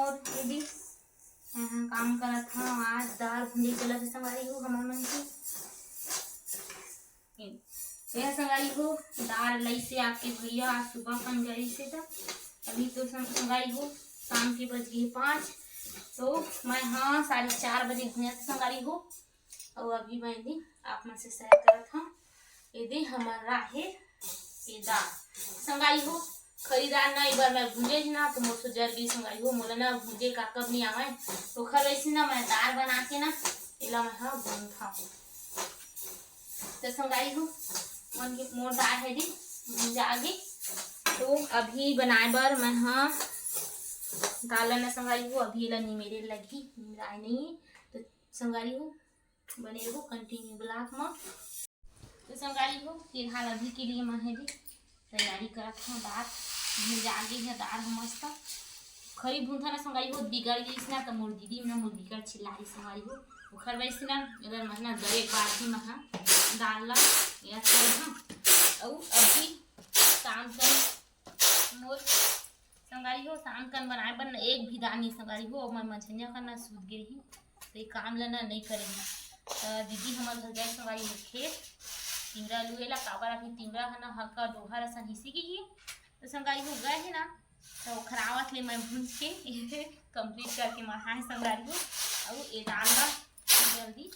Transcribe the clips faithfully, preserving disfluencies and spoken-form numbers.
और ये भी, हाँ, काम करत हव। आज दार भुंजे चलत हे संगवारी हो हमर मन के। ये संगवारी हो, दार लइसे आपके भैया आज सुबह कन गए से त अभी तो सं-, संगवारी हो, शाम के बज गए पाँच। तो मैं, हाँ, साढ़े चार बजे भुंजत संगवारी हो। अउ अभी मैं दी आप मन से share करत हव। ये दे हमर राहेर के दार। संगवारी हो, खरी दार ना, एक बार मैं भूंजे ही ना, तो मोर से जर गई संगवारी हो, मोला ना भूंजे का कब नहीं आवे। तो खर वैसे ना मैं दार बना के ना, एला मैं हा भूंजथव। तो संगवारी हो, मोर, मोर दार है दी भूंजा आगे। तो अभी बनाए बर मैं हा दाल ला ना संगवारी हो, अभी एला निमेरे लगही, निमराए नहीं है। तो संगवारी हो, बने रहो continue vlog में। तो संगवारी हो, फिलहाल अभी के लिए मैं हे भी तैयारी करत हूँ। दार भुंजा गे हे, दार ह मस्त। खरी भूंथा ना संगवारी हो, बिगड़ गई ना, तो मोर दीदी ना मोर बिगड़ चिल्ला रही संगवारी हो। ओखर वजह से ना अगर मैं ना दरे बार ही महा दाल ला या कर हाँ। अउ अभी शाम कर मोर संगवारी हो, शाम कन बनाए बर न एक भी दाल नहीं संगवारी हो, अउ मैं मंझनिया कन ना सूत गे रही, तो ये काम ल ना नहीं करे ना। तो दीदी हमर घर गए संगवारी हो खेत, तिंवरा लुए ला, काबर अभी तिंवरा ह ना हल्का डोहर असन हिसी गे हे। तो संगवारी हो गए हे ना, तो ओखर आवत ले मैं भूंज के complete करके मढ़ाए संगवारी हो, अउ ये दाल ला जल्दी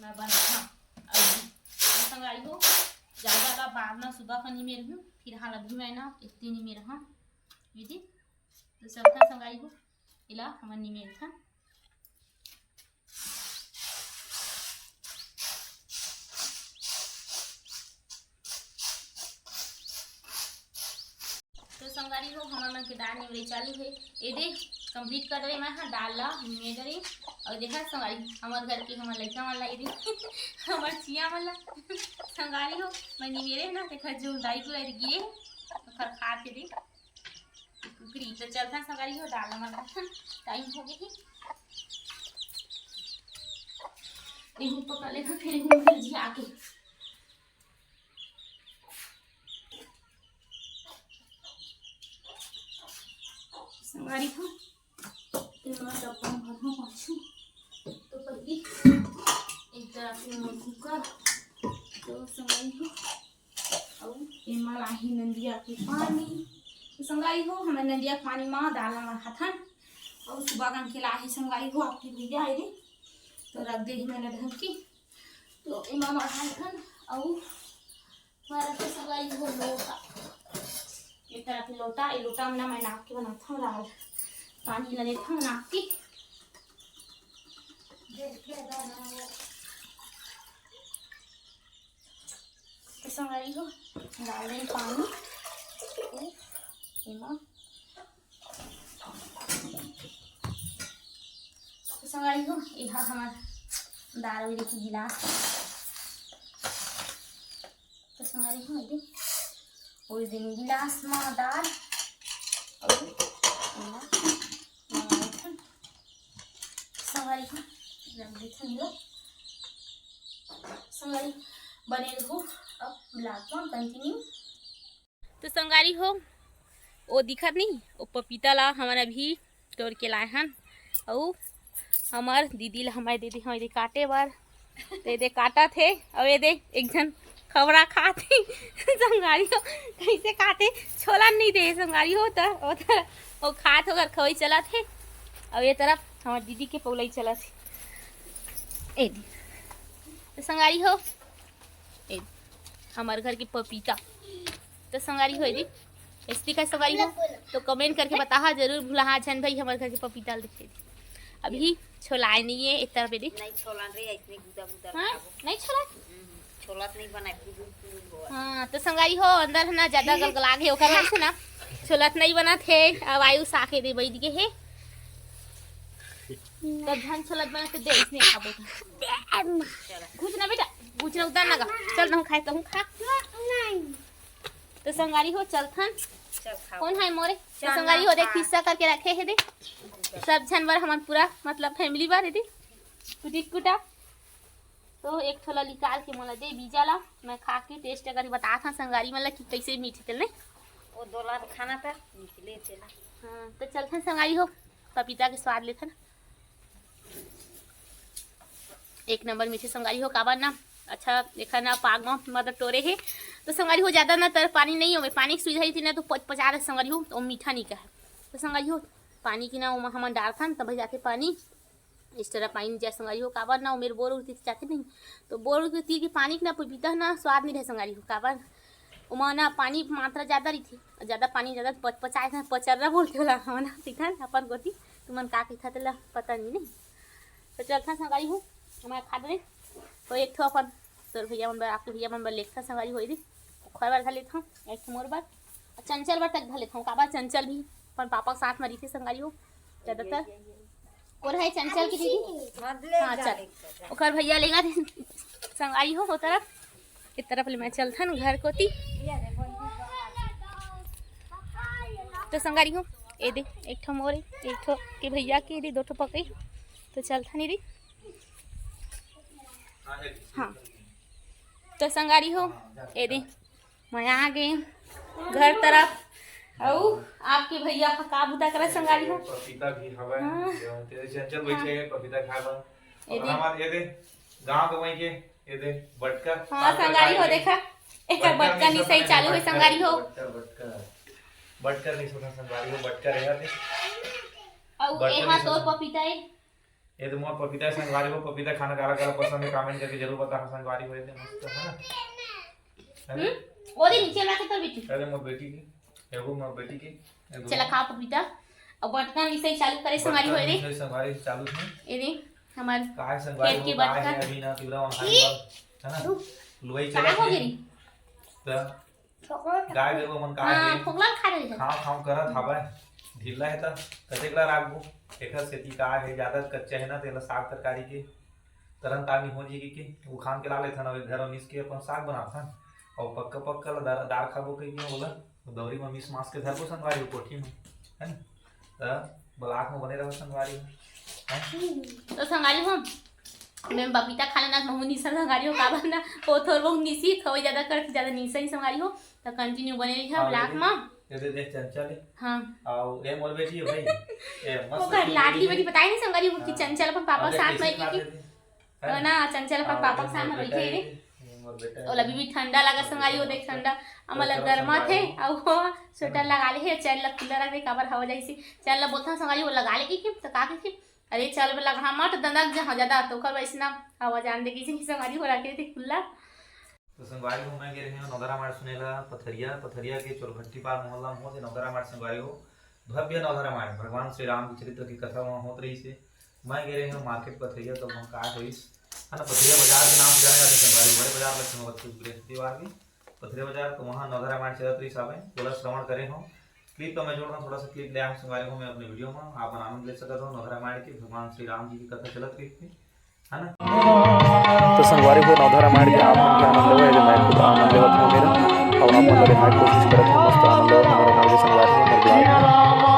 मैं बनाहा। अभी तो संगवारी हो, ज्यादा ला बार ना सुबह कन निमेर हूँ, फिलहाल अभी मैं ना इतने निमेर हाँ। ये जी, तो चलथन संगवारी हो, एला हमन निमेलथन। तो संगवारी हो, हमर मन के दार निमरे चालू हे। ए दे, complete कर डरे मैं हा दार ला, निमेर डरे। अउ देखा संगवारी, हमर घर के हमर लइका मन ला, ए दे, हमर चिया मन ला, संगवारी हो, मैं निमेरे ना, देखा जो दाई को गिरे, ओखर खात हे दे। कुकरी तो चलथन संगवारी हो, दाल मन खाथन, time हो गे हे। एहू पका लेथन, फिर एहू में फिर जिया के। संगवारी हो, तेल में डब्बा में भरहूँ पाछू। तो पहली एक तरफ से मोर कुकर, तो संगवारी हो, अउ एमा लाही नंदिया के पानी। तो संगवारी हो, हमर नंदिया के पानी मा दाल ला मढ़ाथन। अउ सुबह कन के लाही संगवारी हो, आपके भैया आए रे, तो रख दे ही मैंने ढंग की। तो एमा मढ़ाथन, अउ हमारा तो संगवारी हो लोटा, एक तरफ लोटा, ये लोटा में ना मैं नाप के बनाथन दाल, पानी ला लेथन नाप के। तो संगवारी हो, डाल दें पानी। एमा तो संगवारी हो, एहा हमर दार उरी के गिलास। तो संगवारी हो, एदे, ओई दिन गिलास मा दार, अउ एमा मंगाए हन। संगवारी हो, रख देथन लो। संगवारी, बने रहो अब vlog मा continue। तो संगवारी हो, ओ दिखत नहीं, ओ पपीता ला हमन अभी तोड़ के लाए हन, अउ हमर दीदी ला हमर दीदी हमर दीदी काटे बर, तो ये दे काटत हे, अउ ये दे एक झन खबड़ा खात हे। संगवारी हो, कैसे खात हे, छोला नहीं दे संगवारी हो, त ओ त ओ खात ओकर खवई चलत हे, अउ ये तरफ हमर दीदी के पौलई चलत हे। ए दे, तो संगवारी हो, ए, हमर घर के पपीता। तो संगवारी हो दी, ऐसी का संगवारी हो, तो comment करके बताहा जरूर, भुलाहा झन भाई, हमर घर के पपीता ल देखे। अभी छोलाए नहीं है, इतना बेरी। नहीं छोला रे, इतने गुदा गुदा हाँ? खाबो। नहीं छोला? हम्म, छोला तो नहीं बनाए, पुदुर पुदुर हो। हाँ, तो संगवारी हो, अंदर है ना ज्यादा गलगला गे, ओकर वजह से ना छोला तो नहीं बना थे। अब आयु साखे दे बैठ गए है। तब झन छोला बना तो दे, इसने खाबो तो। चला। कुछ ना बेटा, कुछ ना उतार ना गा। चल, ना खाए तो हूँ खा। नहीं। तो संगवारी हो, चलथन। चल खाओ। कौन है मोरे? तो चल संगवारी ना हो, देख खा। हिस्सा करके रखे है दे। सब झन बर हमन पूरा, मतलब family बर है दे। कुटी कुटा। तो एक ठोला निकाल के मोला दे बीजा ला, मैं खा के taste करके बताथन संगवारी मन ला कि कैसे मीठ हे तेल नहीं। वो दोला खाना था, निकले चला। हाँ, तो चलथन संगवारी हो। पपीता के स्वाद लेथन। एक नंबर मीठे संगवारी हो, काबर ना, अच्छा, देखा ना, पाग म मतलब टोरे हे। तो संगवारी हो, ज्यादा ना तर पानी नहीं होवे, पानी के सुविधा ही थी ना, तो पच पचा दे संगवारी हो, तो मीठा नहीं कहे। तो संगवारी हो, पानी की ना ओमा हमन डारथन, तब जाके पानी, इस तरह पानी जा संगवारी हो, काबर ना, ओ मेर बोर उर तीर जाथे नहीं, तो बोर उर तीर के पानी के ना पपीता ना स्वाद नहीं रहे संगवारी हो, काबर ओमा ना पानी मात्रा ज्यादा रहिथे, ज्यादा पानी ज्यादा पच पचाए ना, पचर्रा बोलथे ओला हमन ना, ठीक है, अपन कोती तुमन का कहिथा तेला पता नहीं, नहीं। तो चलथन संगवारी हो, मैं खा दे। तो एक ठो अपन तोर भैया मन बर, आपके भैया मन बर लेथन संगवारी हो दी। ओखर बर धर लेथन एक ठो मोर बर, अउ चंचल बर तक धर लेथन, काबर चंचल भी अपन पापा के साथ में रहिथे संगवारी हो ज्यादातर। और है चंचल की दीदी? हाँ, चल। ओकर भैया लेगा थे संगवारी हो, ओ तरफ, ए तरफ ले मैं चलथन घर कोती। तो संगवारी हो, ए दे, एक ठो मोर, एक ठो के भैया के दे, दो ठो पकई। तो चलथन ए दे। हाँ, तो संगवारी हो, ए दे, मैं आ गे घर तरफ। अउ आपके भैया ह का बुता करत संगवारी हो? पपीता भी हवय। हाँ। तेरे चंचल बैठे हैं पपीता खाए बर। ए दे। हमार ए दे, गांव के वहीं के, ए दे, बटकर। हाँ, संगवारी हो, देखा, एकर बटकर निसई चालू हे संगवारी हो। बटकर, बटकर। बटकर निसई संगवारी हो, बटकर है दे। अउ एहा तोर पपीता है। ये तो मोर पपीता है संगवारी हो, पपीता खाना काला काला पसंद है, comment करके जरूर बताओ संगवारी हो, ये तो मस्त है ना? है ना? हम्म? वो दे नीचे ला के तोर बेटी। अरे मोर बेटी के, एगो मोर बेटी के, एगो चला खा पपीता। अब बटका निसई चालू करे संगवारी हो रे। बटका निसई संगवारी चालू है। ये दे हमार का है संगवारी हो, का है अभी ना तिवरा वहां है ना? लुवाई चला हो गई। तो गाय गरु मन का हाँ, हे? फोकला खा रही है। खाव खाव करत हवय। ढीला हे त कतेक ला राखबो? एखर सेती का हे, जादा कच्चा हे ना, तेला साग तरकारी के तरन तानी हो जी के उखान के ला लेथन, अउ घर निस के अपन साग बनाथन। अउ पक्का पक्का ला दार, दार खाबो कहिके ओला दौरी म मीस मास के धरबो संगवारी कोठी म, है ना? त ब्लॉग म बने रहो संगवारी हो। हैं? तो संगवारी हो, मैं पपीता खा लेना, महू निसा संगवारी हो, काबर ना, वो थोर बहुत निसी, थोड़ी ज्यादा कर, ज्यादा निसा ही संगवारी हो, तो continue बने रही है हाँ, ब्लॉग में। ये दे देख चंचल है। हाँ। आओ, ये मोर बेटी है भाई। ये मस्त वो कर लाडली बेटी बताई नहीं संगवारी हो कि हाँ। चंचल अपन पापा साथ में की। है ना, चंचल अपन पापा के सामने बैठे हे। ओला अभी भी ठंडा लगा संगवारी हो, देख ठंडा, हमला गर्मा थे, अउ वो स्वेटर लगा ले हे, चैन ला खुला रख दे, काबर हवा जाइसी। चैन ला बोलथन संगवारी हो लगा ले कि, कि, तो का कहिथे, अरे चल बे लगा मत दंदक जहाँ ज्यादा, तो ओकर वैसना हवा जान दे कि संगवारी हो रखे थे खुला। तो संगवारी हो, मैं गे रहे हंव नौधा रामायण सुने ला पथरिया, पथरिया के चोरभट्टी पार मोहल्ला में होथे नौधा रामायण संगवारी हो। भव्य नौधा रामायण, भगवान श्री राम के चरित्र की कथा वहाँ होत रहिस हे। मैं गे रहे हंव मार्केट पथरिया, तो वहाँ का होइस, है ना, पथरिया बाजार के नाम से जाने जाथे संगवारी, बड़े बाजार लगथे वहाँ बृहस्पतिवार के पथरिया बाजार, तो वहाँ नौधा रामायण चलत रहिस हावय, ओला श्रवण करे हंव। क्लिप तो मैं जोड़ रहा हूँ, थोड़ा सा क्लिप ले आया हूँ संगवारी हो मैं अपने वीडियो में, आप आनंद ले सकत हो नौधा रामायण के। भगवान श्री राम जी की कथा चलत रहिस हे। तो संगवारी हो, नवधा रामायण के आप मन के आनंद लेवो, एदे मैं खुद आनंद लेवत हूँ मेरा, और आप मन ल देखाए के कोशिश करत हूँ, मस्त आनंद लेवत हूँ मेरा, संगवारी हो, मेरे vlog में।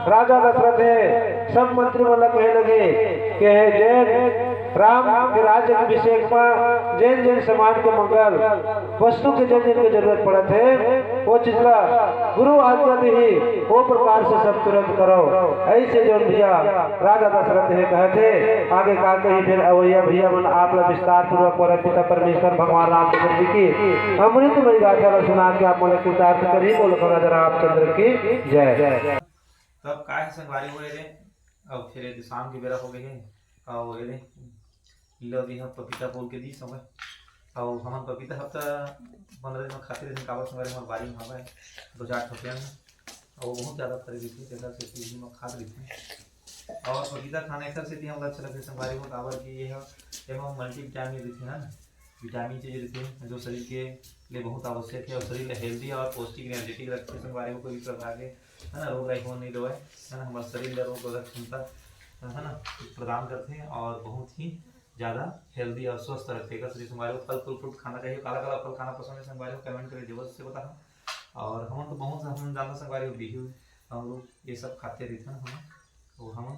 राजा दशरथ हे सब मंत्री मन ला कहे लगे कि हे जेन राम के राज्य अभिषेक म जेन जेन समाज के मंगल वस्तु के जेन जेन के जरूरत पड़त हे, वो चीज ला गुरु आज्ञा देही, वो प्रकार से सब तुरंत करो। ऐसे जोन भैया राजा दशरथ हे कहत हे, आगे का कही फिर अवैया भैया मन आप ला विस्तार पूर्वक परम पिता परमेश्वर भगवान रामचंद्र जी की अमृतमय गाथा ला सुना के आप मन ला कृतार्थ करी। बोल राजा रामचंद्र की जय। तब का हे संगवारी हो रे, अब फिर ये शाम के बेरा हो गए हे, और ये लो दी हम पपीता बोल के दी समय, और हमन पपीता हफ्ता पंद्रह दिन में खाते रहते, काबर संगवारी हमारे बारी में हवा है, दो चार ठो पेड़ में, और वो बहुत ज़्यादा फरे रहते, तेकर से भी हम खाते रहते। और पपीता खाना एकर से भी हमला अच्छा लगता है संगवारी हो, काबर कि ये ह-, एमा मल्टी विटामिन रहते हैं ना, विटामिन चीज रहते हैं जो शरीर के लिए बहुत आवश्यक है और शरीर हेल्दी और पौष्टिक एनर्जेटिक रखते हैं संगवारी हो, कोई भी प्रकार के है ना, रोग राई होने नहीं देवे, है ना, हमारे शरीर ला रोग प्रतिरोधक क्षमता, है ना, प्रदान करते हैं और बहुत ही ज़्यादा हेल्दी और स्वस्थ रखते हैं। इसलिए संगवारी हो फल फूल फ्रूट खाना चाहिए। काला काला फल खाना पसंद है संगवारी हो, कमेंट करके जरूर से बताओ। और हम तो बहुत हम जानना संगवारी हो बिहू, हम लोग ये सब खाते रहते हैं हम, तो हम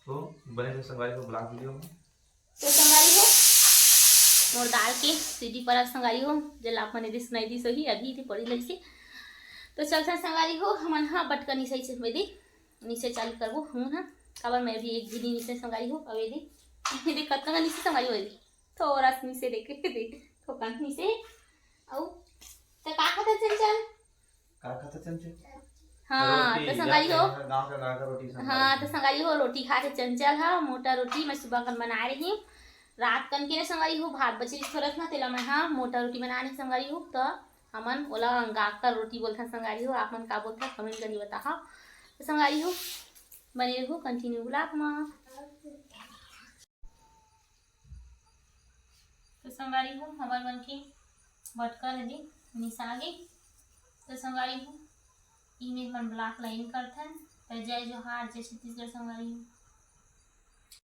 तो बने रहे संगवारी हो ब्लॉग वीडियो में। तो संगवारी हो, मोर दाल के सीटी परा संगवारी हो, जेला आप मन एदे सुनाई दिस होही, अभी एदे पड़ी लगिसे। तो चलथन संगवारी हो, हमन ह बटका निसई से एदे निसे चालू करबो हमन ह, काबर मैं अभी एक झिनी निसे संगवारी हो, अब एदे, एदे कतना निसे संगवारी हो, एदे थोड़ा सा निसे देखे, एदे थोकन निसे, अउ त का खाथे चंचल? का खाथे चंचल? हाँ, रोटी, तो संगवारी हो। गाँव का, गाँव का रोटी संगवारी हाँ, हो। तो संगवारी हो, रोटी खाथे चंचल ह, मोटा रोटी मैं सुबह कन बनाए रही, रात कन के संगवारी हो, भात बचे थोड़ा ना, तेला मैं हाँ मोटा रोटी बनाए रही संगवारी हो, तो हमन ओला अंगाकर रोटी बोलथन संगवारी हो, आप मन का बोलथन कमेंट करके बताओ। तो संगवारी हो, बने रहो कंटिन्यू ब्लॉग में। तो संगवारी हो, हमर मन के बटका ल दे निसा गे। तो संगवारी हो, इमे हमन ब्लॉग ला एंड करथन। तो जय जोहार, जय छत्तीसगढ़ संगवारी हो।